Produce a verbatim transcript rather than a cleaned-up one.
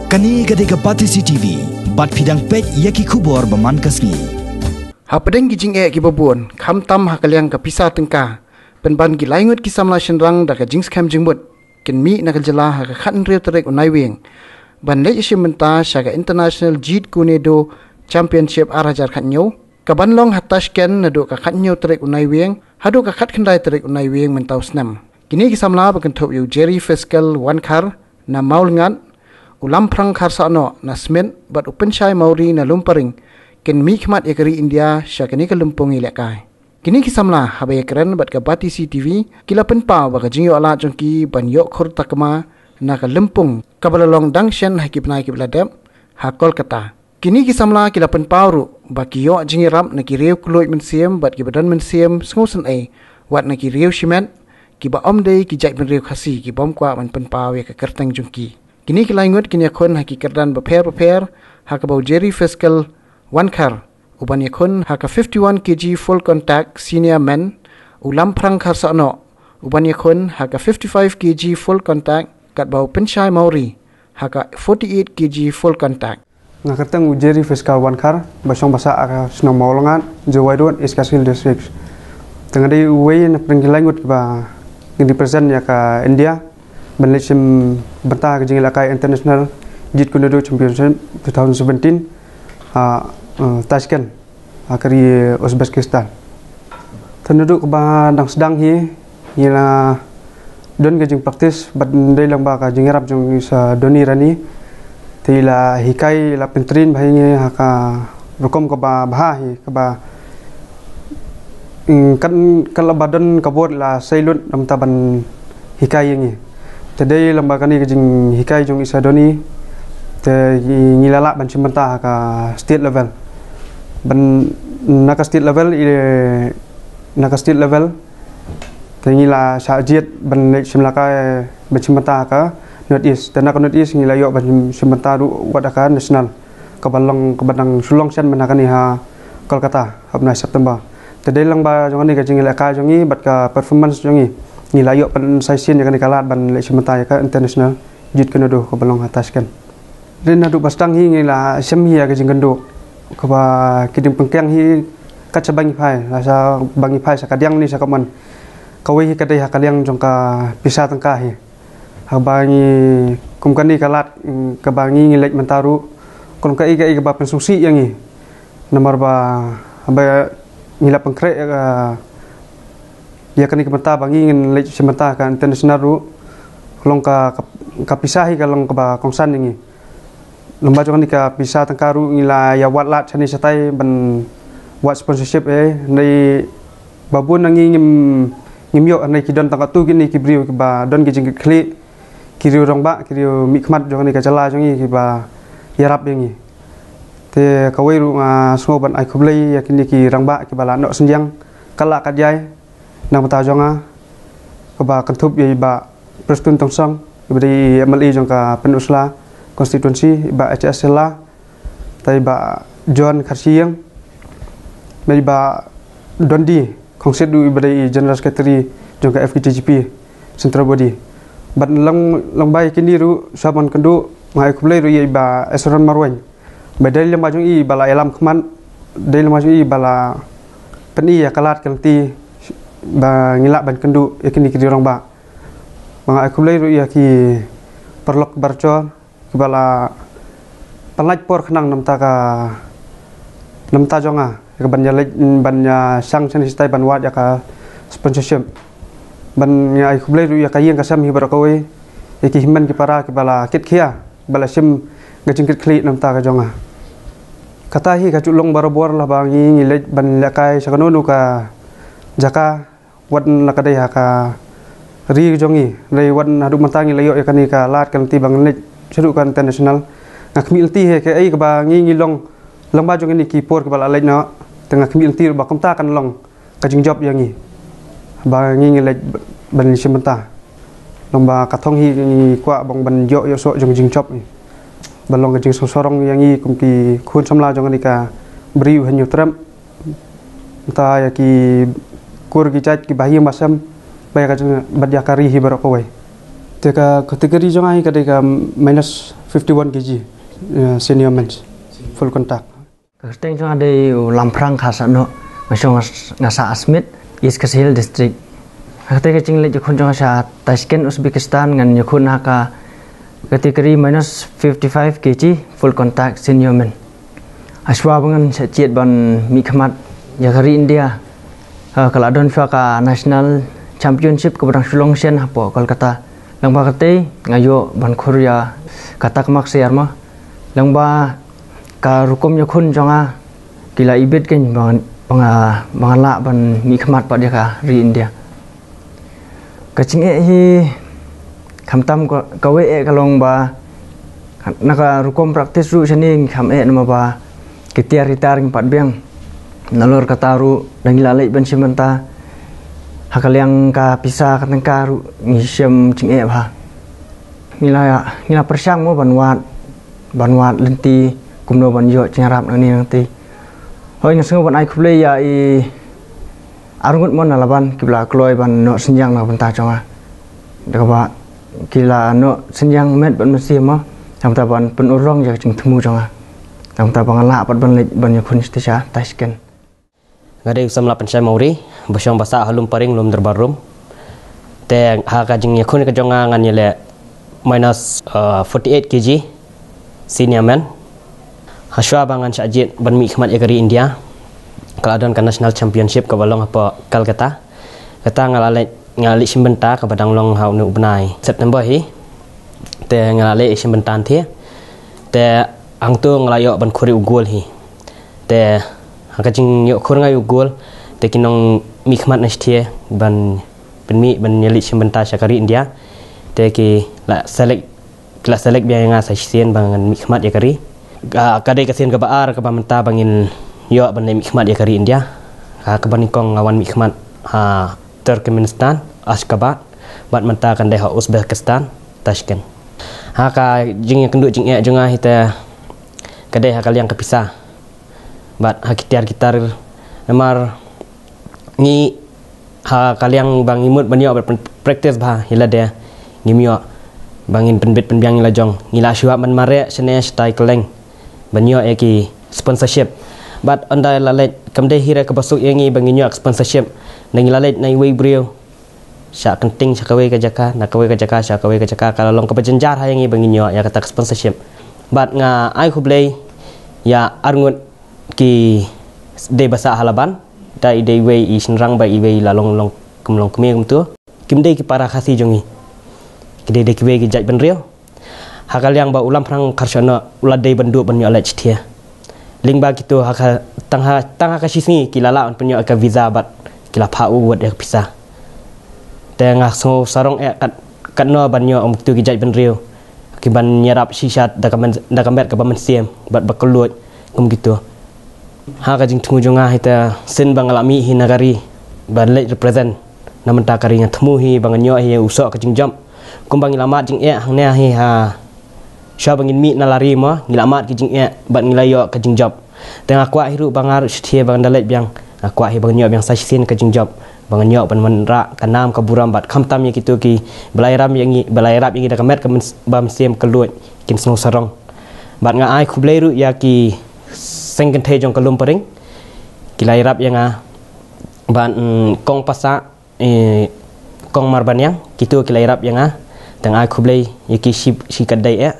Kane ka dei ka Batesi T V, bad phi dang peit ïa ki khubor ba man ka sngi. Hapdeng ki jingeh kiba bun, khamtam ha ka liang ka pisa tyngka, pynban ki laingut ki samla shynrang da ka jingskhem jingmut kin mih na ka jylla ha ka khathynriew tarik u Naiwieng ban leit shim bynta sha ka International Jeet Kune Do Championship ar hajar khathynñiew, kaban long ha Tashkent naduh ka khathynñiew tarik u Naiwieng haduh ka khatkhyndai tarik u Naiwieng mynta u snem. Kine ki samla ba kynthup ïa u Jerry Fiskal Wankhar na Mawlyngat, u Lamphrang Kharsahnoh na Smit bad u Pynshai Mawrie na Lumparing kin mihkhmat ïa ka ri India sha kane ka lympung ïalehkai. Kine ki samla haba ïakren bad ka Batesi T V ki la pynpaw ba ka jingïoh lad jong ki ban ïoh khur takma na ka lympung kaba la long dang shen ha ki bnai kiba la dep ha Kolkata. Kine ki samla ki la pynpaw ruh ba ki ïoh jingïarap na ki riew kylluid mynsiem bad kiba don mynsiem sngewsynei, wat na ki riew shimet kiba ym dei ki jaitbynriew Khasi ki bym kwah ban pynpaw ïa ka kyrteng jong ki. Kine ki laingut kin ïakhun ha ki kyrdan bapher bapher, ha kaba u Jerry Fiskal Wankhar uban ïakhun ha ka fifty-one K G full contact senior men, u Lamphrang Kharsahnoh uban ïakhun ha ka fifty-five K G full contact, katba u Pynshai Mawrie ha ka forty-eight K G full contact. Nga kyrteng u Jerry Fiskal Wankhar, ba shong ba sah ha ka shnong Mawlyngat, Jowai Road, East Khasi Hills District. Te nga dei uwei na pdeng ki laingut ba ngi represent ïa ka India ban leit shim bynta ha ka jingïalehkai International Jeet Kune Do Championship two thousand seventeen ha, eh, Tashkent, ha ka ri Uzbekistan. Te naduh kaba dang sdang hi ngi la don ka jingpractice bad dei lang ba ka jingïarap jong i Sadoni Rani. Te i la hikai, i la pyntrain bha ïa ngi ha ka rukom kaba bha hi, kaba, mm, kan, kan la ba don ka bor la sei lut namar ban hikai ïa ngi. Te dei lang ba kane ka jinghikai jong i Sadoni, te ngi, ngi la lah ban shim bynta ha ka state level. Ban na ka state level, i, na ka state level te ngi la shah jied ban leit shim lehkai ban shim bynta ha ka North East. Te na ka North East ngi la ïoh ban shim bynta ruh wat ha ka national, kaba long, kaba dang shu long shen mynta kane ha Kolkata ha u bnai September. Te dei lang ba jong kane ka jingïalehkai jong ngi bad ka performance jong ngi, ngi la ïoh ban sa shisien ïa kane ka lad ban leit shim bynta ïa ka International Jeet Kune Do kaba long ha Tashkent. Te naduh ba sdang hi ngi la shem hi ïa ka jingkynduh kaba ki dieng pyngkiang hi kat shaba ngi phai, la shaba ngi phai sha kadiang ne sha kamon. Kawei hi ka dei ha ka liang jong ka pisa tyngka hi. Haba ngi kum kane ka lad, mm, kaba ngi, ngi leit mynta ruh, ka long kaei kaei kaba pynsngewsih ïa ngi. Namar ba haba ngi la pynkhreh ïa ka, ïa kane ka bynta ba ngi ngin leit shim bynta ha ka international ruh, ka long ka, ka, ka pisa hi ka long kaba kongsan ïa ngi. Namar jong kane ka pisa tyngka ruh ngi la ïa wad lad shane shatai ban wad sponsorship, eh, hynrei ba bun na ngi ngim, ngim ïoh, hynrei ki don tang katto kine ki briew kiba don ki jingkitkhlieh, ki riew rangbah, ki riew mihkhmat jong kane ka jylla jong ngi kiba ïarap ïa ngi. Te kawei ruh nga sngew ban ai khublei ïa kine ki rangbah kiba la noh synñiang kat la kat jai na ka bynta jong nga, kaba kynthup ïa i Bah Prestone Tynsong, iba dei i M L A jong ka Pynursla constituency, i Bah H S Shylla, te i Bah John Kharshiing, bad i Bah Dondi Khongsit ruh iba dei i General Secretary jong ka F K J G P Central Body. Bad lyngba, lyngba ïa kine ruh, sa ban kynduh, nga ai khublei ruh ïa i Bah Esron Marwein. Ba dei lyngba jong i ba la ïalam khmat, dei lyngba jong i ba la pyni ïa ka lad ka lynti ba ngi lah ban kynduh ïa kine ki riew rangbah. Ba nga ai khublei ruh ïa ki paralok barachor kiba la pynlait por khnang na ka bynta ka, na ka bynta jong nga, ïa ka ban ïa leit, ban ïa shang shane shatai ban wad ïa ka sponsorship. Ban nga ai khublei ruh ïa ka ïing ka sem hi baroh kawei, ïa ki hynmen ki para kiba la kit khia, ba la shim ka jingkitkhlieh na ka bynta ka jong nga. Kata hi ka ju long barabor lada ngi, ngi leit ban lehkai sha kano kano ka jaka, wat la ka dei ha ka ri jong ngi, hynrei wat haduh mynta ngi la ïoh ïa kane ka lad ka lynti ba ngin leit shaduh ka international. Nga khmih lynti hi kaei kaba ngi, ngi long lyngba jong kine ki por kiba la leit noh, te nga khmih lynti ba kumta kan long ka jingjop ïa ngi ba ngi, ngi leit ban shim bynta. Lyngba ka thong hi ngi kwah ban, ban ïoh, ïoh soh jong jingjop ngi, ba long ka jingsngewsarong ïa ngi kum ki khun samla jong kane ka bri u Hynñiewtrep. Mynta ïa ki kur ki jait kiba ha ïing ba sem, bad ïa ka jing, bad ïa ka ri hi baroh kawei. Te ka category jong nga hi ka dei ka minus fifty-one K G, uh, senior men's, full contact. Ka kyrteng jong nga dei u Lamphrang Kharsahnoh, nga shong nga s-, nga sah Asmit, East Khasi Hills District. Ha katei ka jingleit ïakhun jong nga sha Tashkent, Uzbekistan, ngan ïakhun ha ka category minus fifty-five K G, full contact senior men. Hashwa ba ngan shah jied ban mihkhmat ïa ka ri India, ha, ka la don shwa ka national championship kaba dang shu long shen hapoh Kolkata. Lyngba katei nga ïoh ban khur ïa ka takma ksiar mo. Lyngba ka rukom ïakhun jong nga, ki la ibit kein ba ngan, ba nga, ba ngan lah ban mihkhmat pat ïa ka ri India. Ka jingeh hi khamtam ka, kawei eh ka long ba na ka rukom practice ruh shane ngi kham eh namar ba ki tiar ki tar ngi pat biang. Nalor kata ruh da ngi la leit ban shim bynta, ha ka liang ka pisa ka tyngka ruh ngi shem jingeh bha. Ngi la, ngi la pyrshang mo ban wad, ban wad lynti kumno ban ïoh jingïarap nangne nangtei. Hooid, nga sngew ban ai khublei ïa i arngut mo na Laban kiba la kloi ban noh synñiang na ka bynta jong nga. Da kaba ki la noh synñiang met bad mynsiem mo, na ka bynta ban pynurlong ïa ka jingthmu jong nga, na ka bynta ba ngan lah pat ban leit ban ïakhun shatei sha Tashkent. Nga dei u samla Pynshai Mawrie, ba shong ba sah ha Lumparing, Lumdurbar Rum. Te ha ka jingïakhun ka jong nga ngan ïaleh minus, uh, forty-eight K G senior men. Hashwa ba ngan shah jied ban mihkhmat ïa ka ri India, ka la don ka national championship kaba long hapoh Kolkata. Kata nga la leit, nga la leit shim bynta kaba dang long ha une u bnai September hi. Te nga la leit shim bynta hangtei. Te hangto nga la ïoh ban khur ïa u gold hi. Te ha ka jingïoh khur nga ïa u gold, te ki nongmihkhmat na shatei ban pynmih ban ïaleit shim bynta sha ka ri India, te ki la select, ki la select biang ïa nga sa shisien ba ngan mihkhmat ïa ka ri. Ka, ka dei ka sien kaba ar kaba mynta ba ngin ïoh ban leit mihkhmat ïa ka ri India. Ka, kaba nyngkong nga wan mihkhmat ha Turkmenistan, Ashgabat, bad mynta kan dei ha Uzbekistan, Tashkent. Ha ka jingïakynduh jingeh jong nga hi te ka dei ha ka liang ka pisa bad ha ki tiar ki tar, namar ngi ha ka liang ba ngi mut ban ïoh ban practice bha ïa lade, ngim ïoh ba ngin pynbit pynbiang ïa la jong. Ngi la shu hap ban mareh shane shatai kylleng ban ïoh ïa ki sponsorship. Bad ynda la leit, kam dei hi re kaba suk ïa ngi ba ngin ïoh sponsorship. Ynda ngi la leit na iwei i briew sha kynting sha kawei ka jaka, na kawei ka jaka sha kawei ka jaka, ka la long kaba jynjar ha ïa ngi ba ngin ïoh ïa kata ka sponsorship. Bad nga ai khublei ïa arngut ki dei ba sah ha Laban, da i dei iwei i shynrang bad iwei i la long, long, kum long kmie kumto. Kim dei ki para Khasi jong ngi. Ki dei, dei kiwei ki jaitbynriew. Ha ka liang ba u Lamphrang Kharsahnoh u la dei ban duh ban ïoh leit shatei. Lyngba kito ha ka, tang ha, tang ha ka shisngi ki la lah ban pynïoh ïa ka visa bad ki la phah u wad ïa ka pisa. Te nga sngew sarong eh kat, katno ban ïoh kum kito ki jaitbynriew ki ban ïarap shisha da ka men, da ka met kaba mynsiem bad ba kylluid kum kito. Ha ka jingthmu jong nga hi te, sien ba nga la mih hi na ka ri ban leit represent na bynta ka ri, nga thmu hi ba ngan ïoh hi u soh ka jingjop. Kumba ngi la mad jingeh hangne hi ha, shuwa ba ngin mih na la ri mo, ngi la mad ki jingeh bad ngi la ïoh ka jingjop. Te nga kwah hi ruh ba nga ruh shatei ba ngan da leit biang, nga kwah hi ba ngan ïoh biang sa shisien ka jingjop, ba ngan ïoh ban wanrah ka nam ka burom bad khamtam ïa kito kiba la ïarap ïa ngi, ba la ïarap ïa ngi da ka met ka myn-, ba mynsiem kylluid, kin sngew sarong. Bad nga ai khublei ruh ïa ki seng kynthei jong ka Lumparing, ki la ïarap ïa nga, bad, mm, Kong Pasa, eh, Kong Marbaniang, kito ki la ïarap ïa nga. Te nga ai khublei ïa ki shi, shi katdei eh.